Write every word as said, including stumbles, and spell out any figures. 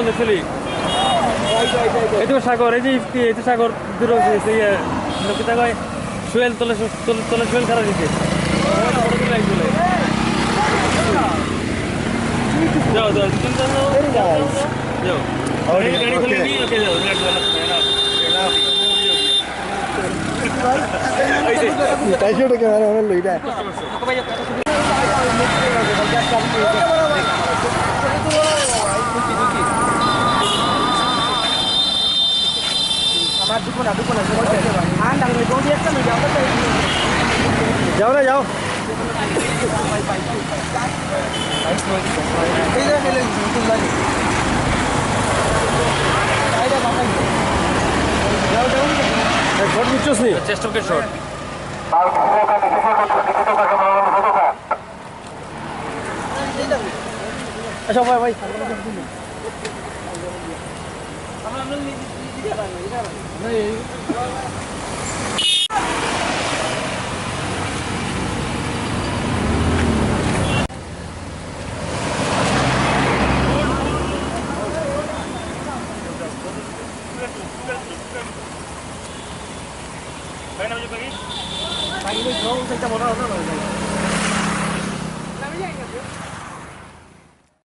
Actually, এই তো সাগর, এই যে ইফতি, এই তো সাগর, দূরে আছে, এই যে, ইয়ে, কিতা কয়, সোহেল, তলে সো-, তলে, তলে সোহেল খাড়া দিছে। যাও, যাও, দুজন যাও, যাও, যাও, যাও। যাও। গাড়ি, গাড়ি খুলে নিয়ে, ওকে, যাও, যাও, যাও, যাও। এই যে। তাই সেটা ক্যামেরা আমার লইরা। যাও না, যাও। এক ফটো নিচ্ছস নি? চেস্ট ওকে শট। আচ্ছা, ভাই, ভাই।